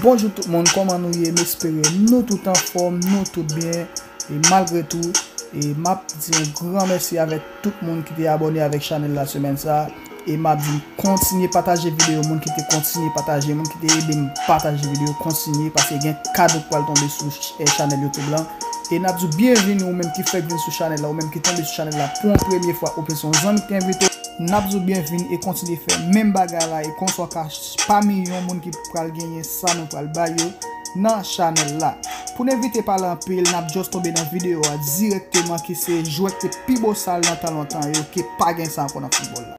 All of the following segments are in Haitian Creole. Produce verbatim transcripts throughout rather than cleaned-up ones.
Bonjou tout moun, kòman nou ye? M espere nou tout anfòm, nou tout byen. E malgre tou, e m ap di yon gran mèsi avèk tout moun ki te abòne avèk chanèl la semèn sa a. E m ap di kontinye pataje videyo, moun ki te kontinye pataje, moun ki te ede m pataje videyo, kontinye, paske gen kado k pral tonbe sou ch-, eh, chanèl YouTube lan. E n ap di w byenvini ou menm ki fèk vin sou chanèl la, ou menm ki tonbe sou chanèl la pou yon premye fwa, oubyen se yon zanmi ki te envite w. N ap di w byenvini e kontinye fè menm bagay la e konsa w ka ch-, pami yon moun ki pral genyen sa nou pral ba yo nan chanèl la. Pou n evite pale anpil, n ap just tonbe nan videyo a dirèkteman ki se jwè ki te pi bosal nan tan lontan yo, ki pa gen sa ankò nan foutbòl la.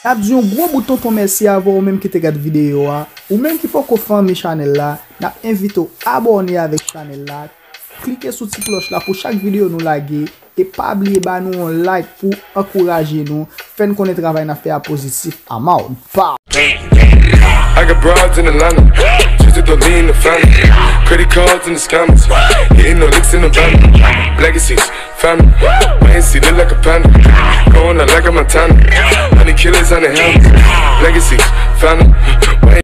N ap di yon gwo bout tonton mèsi avè w menm ki te gad videyo a. Ou menm ki poko fanmi chanèl la, n ap envite w abòne avèk chanèl la. Klike sou ti klòch la pou chak videyo nou lage. E pa bliye ba nou yon like pou ankouraje nou. Fè n konnen travay n ap fè a pozitif. I'm out. Pow! I got broads in Atlanta. Just to throw me in the family. Credit cards and the scammers. Hitting no licks in the van. Legacies, family. Wait and see, look like a panda. Going out like a Montana. Honey killers on the helmets. Legacies, family. Wait